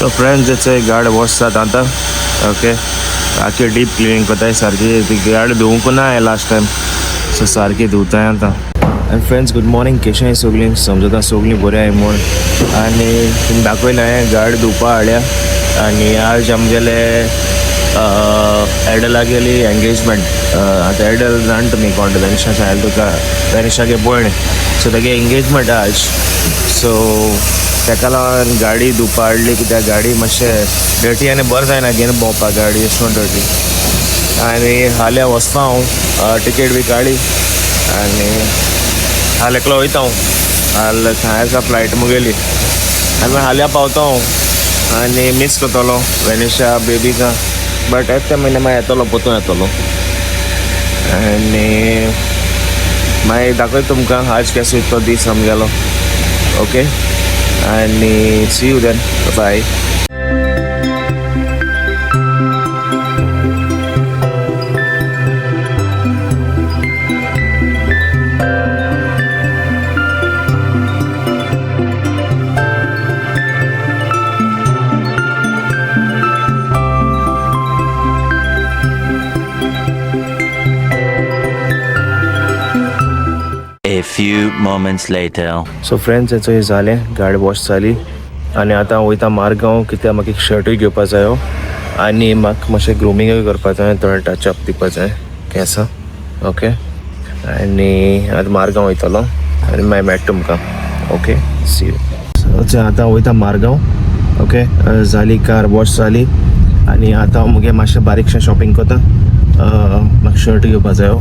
So friends याचे गाडी wash जाता आतां. ओके, आखी डीप क्लिनींग करताय सारकी. ती गाडी धुवंक ना लास्ट टायम, सो सारकी धुवताय आतां. आनी फ्रेंड्स गुड मॉर्निंग, केशें सगळीं समजता सगळीं बरी आहाय म्हूण. आनी तुमी दाखयलें हांवें गाडी धुवपा हाडल्या. आनी आज आमगेले एडलागेली एंगेजमेंट. आतां एडल जाण तुमी कोण, वेनिशा सांगलें तुका, वेनिशागे भयण. सो तेगे एंगेजमेंट आज. सो तेका लागून गाडी धुवपा हाडली, कित्याक गाडी मातशें डर्टी आनी बरें जायना घेवन भोंवपाक गाडी अशें करून डर्टी. आनी हाल्यां वचपा हांव, टिकेट बी काडली आनी हाल एकलो वयता हांव. हाल थंय आसा फ्लायट मुगेली आनी हाल्यां पावता हांव आनी मीस करतलो वेनिशा बेबीका. बट येता म्हयन्या मागीर येतलो, पोतून येतलो. आनी मागीर दाखयता तुमकां आज केसो इतलो दीस आमगेलो. ओके, आनी C you then, bye. A few moments later. So friends, हेचो हें जालें, गाडी वॉश जाली आनी आतां वयता मारगांव, कित्याक म्हाका एक शर्टूय घेवपा जायो आनी म्हाका मातशें ग्रुमींगूय करपा जाय, थोडें टचअप दिवपा जाय केंसां. ओके, आनी आतां मारगांव वयतलो आनी मागीर मेळटा तुमकां. Okay, see you. आतां वयता मारगांव. ओके, जाली कार वॉश जाली आनी आतां मुगे मातशें बारीकशें शॉपिंग करता. म्हाका शर्ट घेवपा जायो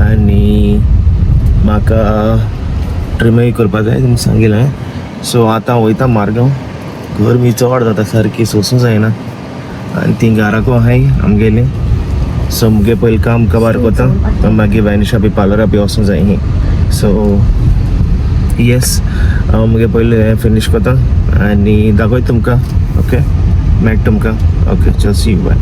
आनी म्हाका ट्रिमूय करपा जाय, तुमकां सांगिल्लें हांवें. सो आतां वयता मारगांव. गरमी चड जाता सारकी, सोसूं जायना. आनी ती घराको आहाय आमगेली. सो मुगे पयलीं काम कबार करता, मागीर वेनिशा बी पार्लरा बी वचूं जाय. सो येस, हांव मुगे पयलीं हें फिनीश करता आनी दाखयता तुमकां. ओके, मेळटा तुमकां. ओके, चल, C you, bye.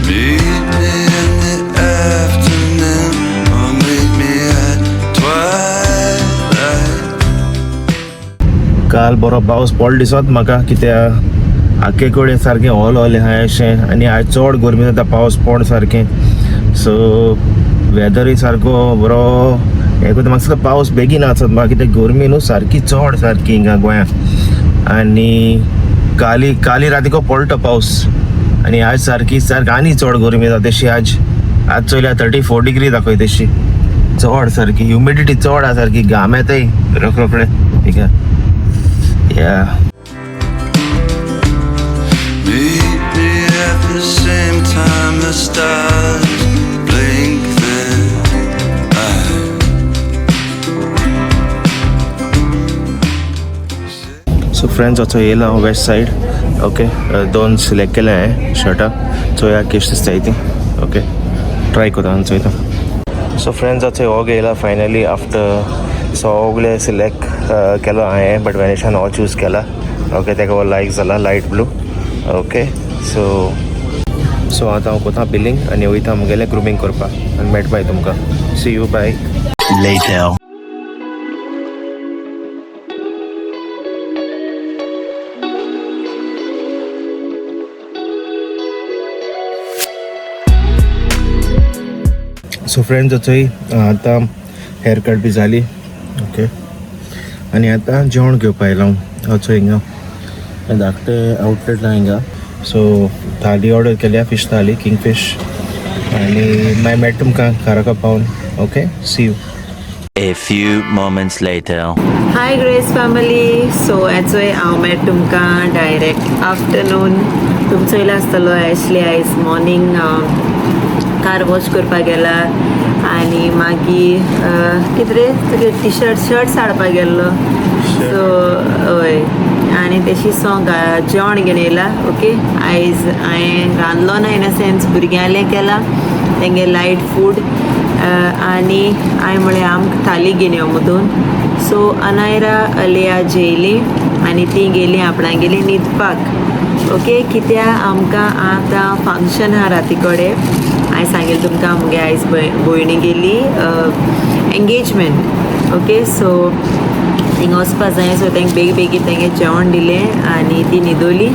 Meet me in the afternoon or meet me at twilight. काल बरो पावस पडलो दिसत म्हाका, कित्याक आख्खे कडेन सारकें ओल ओल आहा अशें. आनी आयज चड गरमी जाता, पावस पड सारकें. सो वेदरूय सारको बरो हें करता. म्हाका दिसता पावस बेगीन आसत म्हाका, कित्याक गरमी न्हू सारकी चड सारकी हिंगा गोंयांत. आनी काली काली रातीको पडलो पावस आनी आज सारकी सारकी आनी चड गरमी जाता तशी. आज आज चोयल्या 34 डिग्री दाखय तशी, चड सारकी ह्युमिडिटी चड आहा सारकी, घाम येताय रोखडे ठीक आहे. Yeah. Meet me at the same time the stars blink their eyes. So friends, असो येयला हांव वेस्ट सायड. ओके, दोन सिलेक्ट केले हांवें शर्टां, चोया केश दिसताय ती. ओके, ट्राय करता आनी चोयता. सो फ्रेंड्स, असो हो येयला फायनली आफ्टर सगळे सिलेक्ट केलो हांवें, बट वेनिशान हो चूज केला. ओके, तेका हो लायक जाला, light blue. Okay, so so आतां हांव कोता बिलींग आनी वयता मुगेलें ग्रुमींग करपाक आनी मेळटा बाय तुमकां. See you, bye. Later. So friends, चोय आतां हेअर कट बी जाली. ओके, आनी आतां जेवण घेवपा आयला हांव. चोय हिंगा धाकटे आउटलेट ना हिंगा. सो थाली ऑर्डर केल्या, फिश थाली, किंग फिश. आनी मागीर मेळटा तुमकां घराक पावन. Okay, see you. A few moments later. Hi Grace family. So एचोय हांव मेळटा तुमकां डायरेक्ट आफ्टरनून. तुमचो येयला आसतलो एशली आयज मॉर्निंग कार वॉश करपाक गेला आनी मागीर कितें रे तुगे टी शर्ट शर्ट्स हाडपाक गेल्लो. सो हय, आनी तेशी सो जेवण घेवन येयला. ओके, आयज हांवें रांदलो ना, इन अ सेन्स भुरग्यांलें केलां तेंगे लायट फूड. आनी हांवें म्हळें आमकां थाली घेवन यो मुदून. सो अनायरा अलिया जेयली आनी ती गेली आपणागेली न्हिदपाक. ओके, कित्या आमकां आतां फंक्शन आहा राती कडेन. हांवें सांगलें तुमकां मुगे आयज भयणी गेली एंगेजमेंट. ओके, सो थिंगा वचपा जाय. सो तांकां बेगी बेगीन तेंगे जेवण दिलें आनी ती न्हिदोली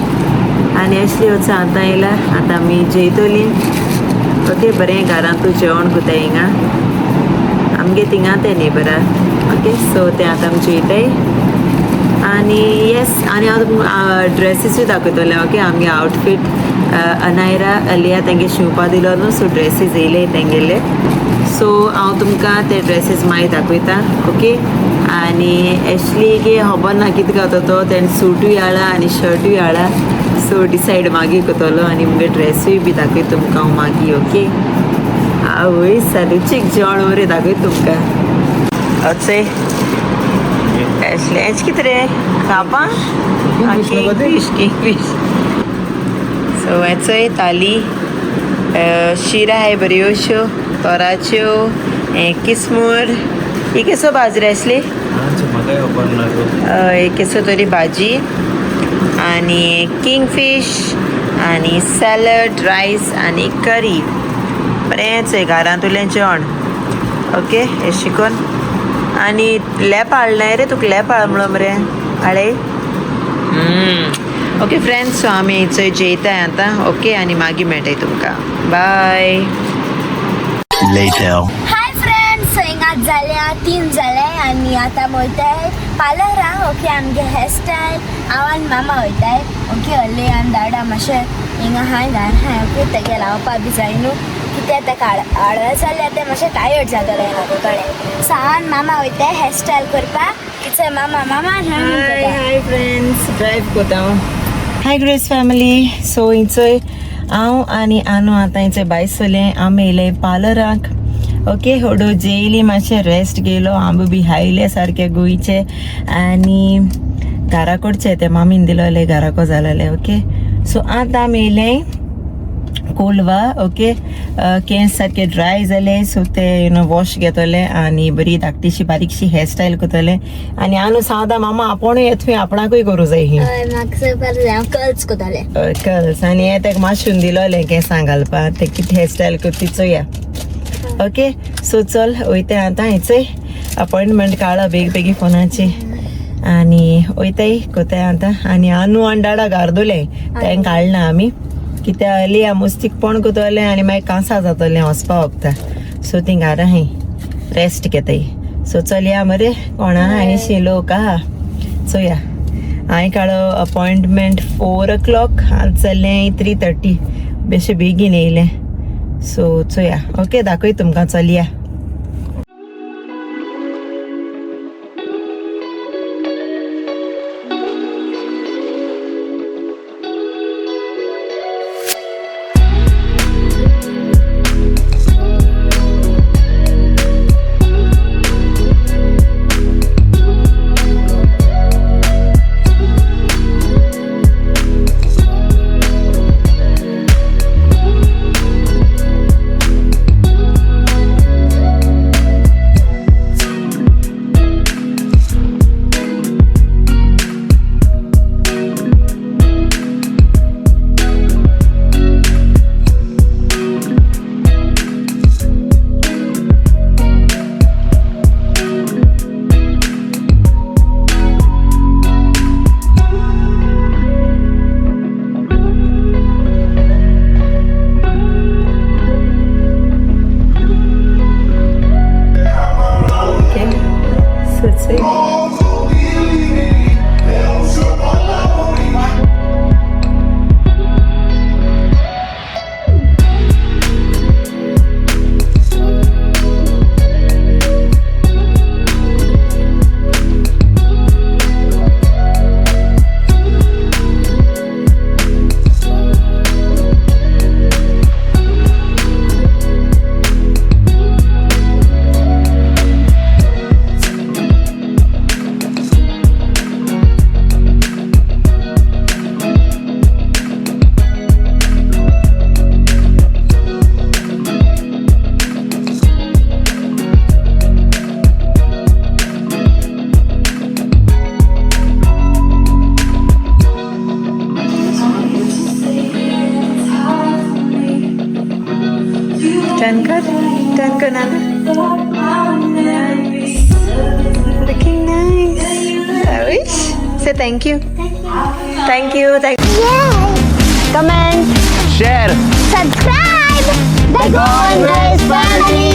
आनी असली वच आतां येयला. आतां आमी जेयतली. ओके, बरें घरांतू जेवण कोताय हिंगा आमगे थिंगा तें न्ही बरा. ओके, सो तें आतां आमी जेयताय आनी येस, आनी हांव तुमकां ड्रेसीसूय दाखयतलें. ओके, आमगे आउटफीट अनायरा अलिया तेंगे शिंवपा दिलो न्हू, सो ड्रेसीस येयले तेंगेले. सो हांव तुमकां ते ड्रेसीस मागीर दाखयता. ओके, आनी एशली गे खबर ना कितें घालता तो, तेणें सुटूय हाडला आनी शर्टूय हाडला. सो डिसायड मागीर करतलो आनी मुगे ड्रेसूय बी दाखयता तुमकां हांव मागीर. ओके, आवय रुचीक जेवण बरें दाखयता तुमकां. अचे एशली हेच कितें रे कापां? Kingfish, kingfish. सो हेचोय थाली शिरा आहे बऱ्योश्यो तोराच्यो, हें किसमूर, ही केसो भाजी रे आसली? हय, केसो तरी भाजी आनी किंगफीश आनी सॅलड, रायस आनी करी. बरेंच घरांतुलें जेवण. ओके, हें शिकोन आनी लेप हाडलें रे तुका? लेप हाड म्हणलो मरे हाडे. ओके फ्रेंड्स, सो आमी चोय जेयताय आतां. ओके, आनी मागीर मेळटाय तुमकां. बाय. Later. हाय फ्रेंड्स, हिंगा जाल्या 3 जाले आनी आतां वयताय पार्लराक. ओके, आमगे हेअरस्टायल हांव आनी मामा वयताय. ओके, अल्ले आनी दाडा मातशें हिंगा हाय घाल हाय. ओके, तेगे लावपा बी जाय न्हू, कित्याक तेका आडवे जाल्यार तें मातशें टायर्ड जातलें हिंगा कडेन. सो हांव आनी मामा वयताय हेअरस्टायल करपाक. इचय मामा, मामा. हाय हाय फ्रेंड्स, ड्रायव कोता हांव. हाय ग्रेस फॅमिली, सो इंचय हांव आनी आनू आतां इंचय भायर सरलें. आमी येयले पार्लराक. ओके, होडो जेयली, मातशें रेस्ट घेयलो. आंबो बी हायले सारके गोंयचे आनी घरा कडचे ते मामीन दिलोले घराको जालेले. ओके, सो आतां आमी येयले कोलवा. ओके, केंस सारके ड्राय जाले, सो ते you know wash घेतले आनी बरी धाकटीशी बारीकशी हेअरस्टायल करतले. आनी आनू सांगता मामा आपूणय येत थंय आपणाकूय करूं जाय ही. म्हाका हांव कर्ल्स कोतालें. कर्ल्स आनी हे तेका मातशें दिलोलें केंसां घालपाक, ते कितें हेअरस्टायल करती चोया. ओके, सो चल वयता आतां. हेचय अपॉयंटमेंट काडला बेगी बेगी फोनाची आनी वयताय कोताय आतां. आनी आनू आनी डाडा गार्दोले तेंकां काडना आमी, कित्याक अलिया मुस्तीकपण कोतलें आनी मागीर कांसा जातलें वचपा वखता. सो ती घरा हाय रेस्ट घेताय. सो चलया मरे, कोणा आयशी लोक आहा चोया. हांवें काडलो अपॉयंटमेंट 4 o'clock, आतां चल्लें 3:30, बेशें बेगीन येयलें. सो चोया. ओके, दाखय तुमकां, चलया. Havish, say thank you. Thank you. Thank Comment Share subscribe the Gondes family.